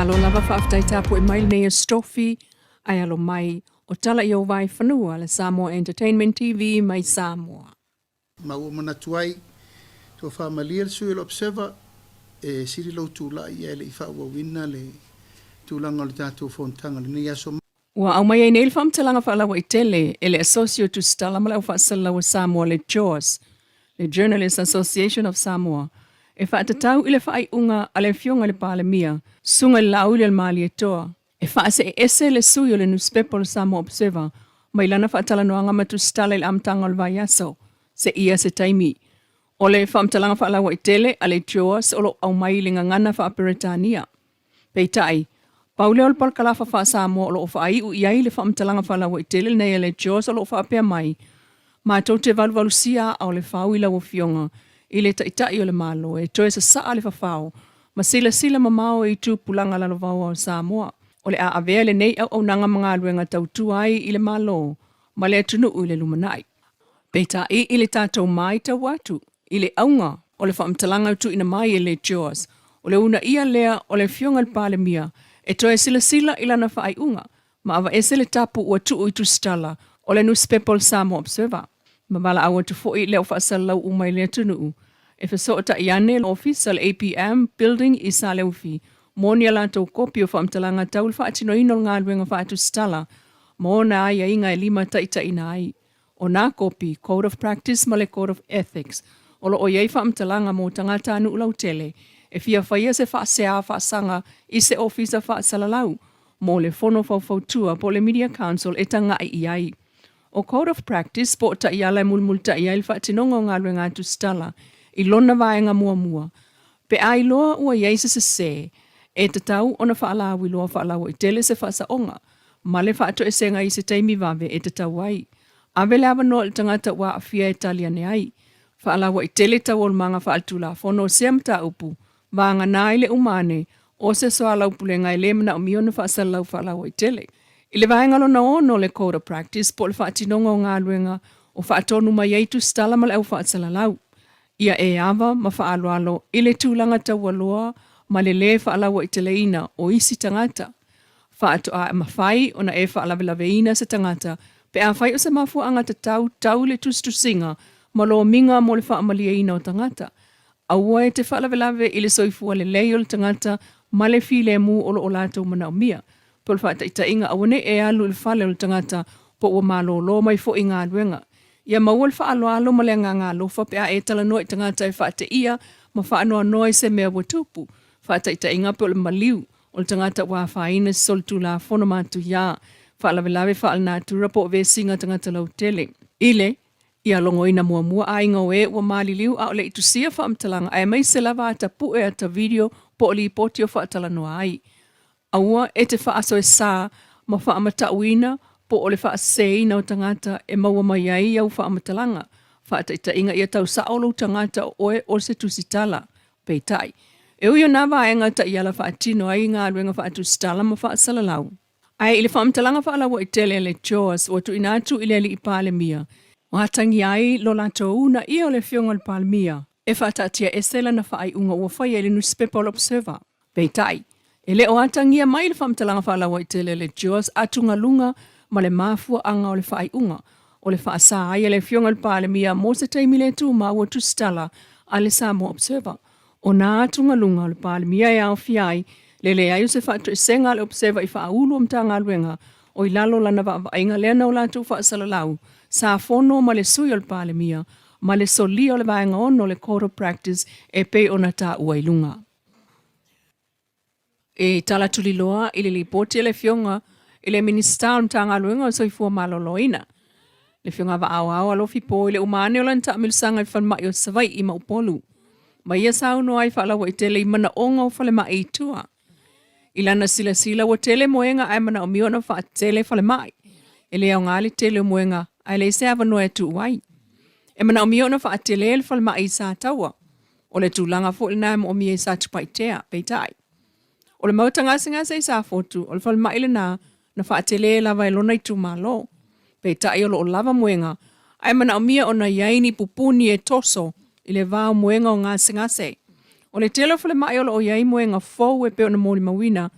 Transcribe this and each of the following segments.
Malo lava faafetai tapuai mai lenei aso Tofi ae alo mai o tala i ou vaefanua le Samoa Entertainment TV mai Samoa. Ma ua manatu ai, tofa malie le sui o le Observer, e sili lou tulai ae le i faaauauina le tulaga o le tatou fonotaga i lenei aso. Ua aumai ai nei le faamatalaga faalauaitele e le Asosi o Tusitala ma le Au Faasalalau a Samoa le JAWS, le Journalists Association of Samoa, e faatatau i le faaiuga a le Afioga i le Palemia, Susuga i le Laaulialemalietoa, e faasee ese le sui o le nusipepa o le Samoa Observer mai lana faatalanoaga ma tusitala i le amataga o le vaiaso, seia se taimi. O le faamatalaga faalauaitele a le JAWS o lo o aumai i le gagana faa-Peretania. Peitai, pau lea o le palakalafa faa-Samoa o lo o faaiu i ai le faamatalaga faalauaitele lenei a le JAWS o lo o faapea mai, Matou te valuvalusia aa o le fau i lau Afioga i le Taitai o le Malo e toe sasaa le fafao ma silasila mamao i tupulaga lalovaoa o Samoa. O le a avea lenei auaunaga ma galuega tautua ai i le Malo ma le atunuu i le lumanai. Peitai i le tatou maitau atu i le auga o le faamatalaga tuuina mai e le JAWS, o le uunaia lea o le Afioga i le Palemia e toe silasila i lana faaiuga ma aveese le tapu ua tuu i tusitala o le nusipepa o le Samoa Observer, ma valaau atu foi i le au faasalalau uma i le atunuu e fesootai ane le ofisa o le APM Building i Saleufi mo ni a latou kopi o faamatalaga tau le faatinoina o le galuega faatusitala ma ona aiaiga e limataitaiina ai. O nā kopi, Code of Practice ma le Code of Ethics, o lo o i ai faamatalaga mo tagatanuu lautele e fia faia se faasea faasaga i se ofisa faasalalau mo le Fono Faufautua po o le Media Council e taga'i i ai. O Code of Practice po o taiala e mulimulita'i ai le faatinoga o galuega a tusitala i lona vaega muamua, pe a iloa ua i ai se sesē, e tatau ona faalauiloa faalauaitele se faasaoga ma le faatoesega i se taimi vave e tatau ai. Ave le avanoa i le tagata ua aafia e tali ane ai. Faalauaitele taualumaga faaletulafono o sea mataupu, vagana ai le uma ane o se soalaupulega e le manaomia ona faasalalau faalauaitele. I le vaega lona ono o le Code of Practice po o le faatinoga o galuega o faatonu mai ai tusitala ma le au faasalalau, ia e ava ma faaaloalo i le tulaga taualoa ma le lē faalauaiteleina o isi tagata. Faatoa e mafai ona e faalavelaveina se tagata pe afai o se mafuaaga tatau tau i le tusitusiga ma lomiga mo le faamalieina o tagata. Aua e te faalavelave i le soifua lelei o le tagata ma le filemu o lo o latou manaomia. Po o le faataitaiga, aua ne i e alu i le fale o le tagata po ua malolo mai foi i galuega. Ia maua le faaaloalo ma le agaga alofa pe a e talanoa i tagata e faateia ma faanoanoa i se mea ua tupu. Faataitaiga pe o le maliu o le tagata ua afaina se solitulafono matuia, faalavelave faalenatura po o vesiga tagata lautele. I le ia logoina muamua aiga o e ua maliliu a o le i tusia faamatalaga aemaise lava ata pue ata video po o lipoti o faatalanoa ai. Aua e te faasoesa ma faamatauina po o le faaseseina o tagata e maua mai ai au faamatalaga. Faataitaiga ia tau sao lou tagata o oe o se tusitala. Peitai, e ui o nā vaega taiala faatino ai i galuega faatusitala ma faasalalau. Ae i le faamatalaga faalauaitele a le JAWS ua tuuina atu i le Alii Palemia, ua atagia ai lo latou uunaia o le Afioga i le Palemia e faataatiaese lana faaiuga ua faia i le nusipepa o le Observer. Peitai, e le o atagia mai le faamatalaga faalauaitele a le JAWS atugaluga ma le mafuaaga o le faaiuga o le faasa ai a le Afioga i le Palemia mo se taimi le tumau o tusitala a le Samoa Observer. O nā atugaluga o le Palemia e aofia ai le leai o se faatoesega a le Observer i faaulu o Matagaluega o i lalo o lana vaavaaiga lea na o latou faasalalau sa fono ma le Sui o le Palemia ma le solia o le Vaega 6 o le Code of Practice e pei ona taua i luga. E tala tuliloa i le lipoti a le Afioga i le Minisita o le Matagaluega o le Soifua Maloloina, le Afioga Vaaoao Alofi Po i le uma ane o lana taamilosaga i le falemai o Savaii ma Upolu, ma ia saunoa ai faalauaitele i manaoga o falemai i tua. I lana silasila ua tele moega ae manaomia ona faatele falemai. E le aoga le tele o moega ae leai se avanoa e tuu ai. E manaomia ona faatele le falemai i Sataua. O le tulaga foi lena e moomia i Satupaitea, peitai. O le maota gasegase i Safotu, o le falemai lena na faatele lava e lona itumalo. Peitai o lo o lava moega, ae manaomia ona i ai ni pupuni e toso i le va o moega o gasegase. O le tele o falemai o lo o i ai moega fou e pei ona molimauina,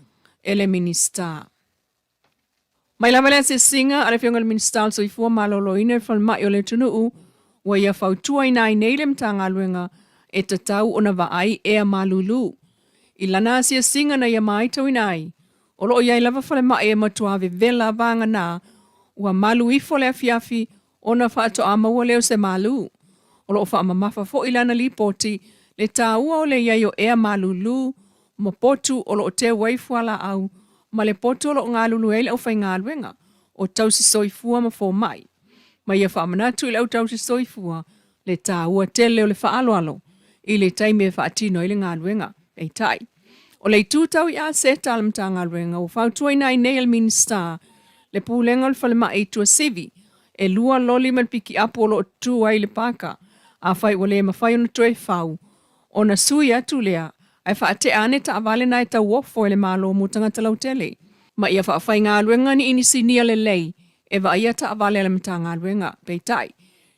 e le Minisita. Mai lava le asiasiga a le Afioga i le Minisita o le Soifua Maloloina i le falemai o le atunuu, ua ia fautuaina ai nei le Matagaluega e tatau ona vaai ea malulu. I lana asiasiga na ia maitauina ai, o lo o i ai lava falemai e matuā vevela vagana ua malu ifo le afiafi ona faatoa maua lea o se malu. O lo o faamamafa foi lana lipoti le taua o le i ai o ea malulu ma potu o lo o teu ai fualaau ma le potu o lo o galulue ai le aufaigaluega o tausi soifua ma fomai. Ma ia faamanatu i le au tausi soifua le taua tele o le faaaloalo i le taimi e faatino ai le galuega. Peitai, o le itu tau i aseta a le Matagaluega ua fautuaina ai nei e le Minisita le Pulega o le Falemai i Tuasivi e lua loli ma le pikiapu o lo o tu ai i le paka. Afai ua le mafai ona toe fau, ona sui atu lea ae faatea ane taavale na e tauofo e le Malo mo tagata lautele, ma ia faafaigaluega ni inisinia lelei e vaaia taavale a le Matagaluega. Peitai,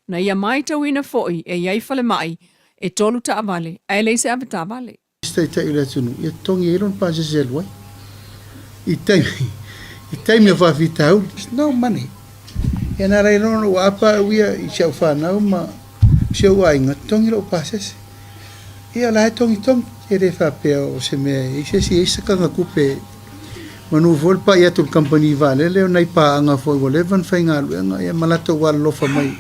na ia maitauina foi e i ai falemai e tolu taavale ae leai se avetaavale. Se taitai o le atunuu ia totogi ai lona pasese e alu ai i taimi i taimi o faafitauli. There's no money. Ia na ala ai loa ona ua apa au ia i si au fanau ma si ou aiga, totogi lou pasese. Ia o la e togitogi, e le faapea o se mea e i ai se isi e i ai se sakaga tupe manu foi le pai atu i le kamupani vaalele o nai paaga foi ua leva ona faigaluega ia ma latou alolofa mai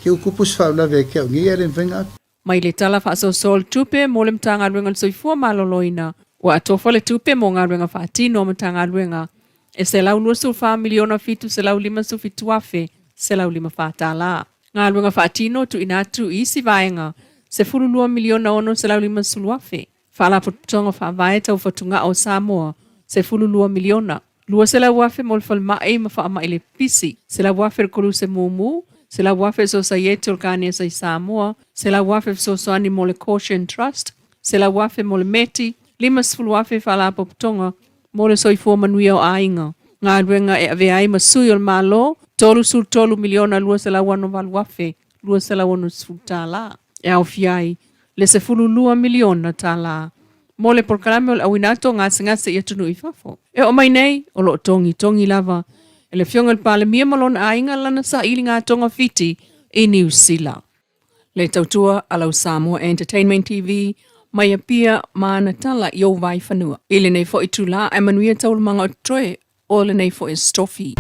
ke ua tupu se faalavelave ia te au nei ae le mafai ona ave. Mai le Tala Faasoasoa o le Tupe mo le Matagaluega o le Soifua Maloloina, ua atofa le tupe mo galuega faatino a Matagaluega e $124,757,154 tala. Galuega faatino tuuina atu i isi vaega, $12,650,000. Faalapotopotoga Faavae Tau Fatugao o Samoa, $12 miliona. $200,000 mo le falemai ma faamai le pipisi, $100,000 le koluse mumu, $100,000 le Sosaiete o le Kanesa i Samoa, $100,000 fesoasoani mo le Caution Trust, $100,000 mo le METI, $50,000 Faalapotopotoga mo le Soifua Manuia o Aiga, galuega e avea ai ma sui o le Malo, $33,268,260 e aofia ai le $12 miliona mo le polokalame o le auina atu o gasegase i atunuu i fafo. E oo mai nei, o lo o togitogi lava e le Afioga i le Palemia ma lona aiga lana sailiga togafiti i Niu Sila. Le tautua a lau Samoa Entertainment TV mai Apia ma ana tala i ou vaifanua. I lenei foi itula ae manuia taualumaga o totoe o lenei foi Asotofi.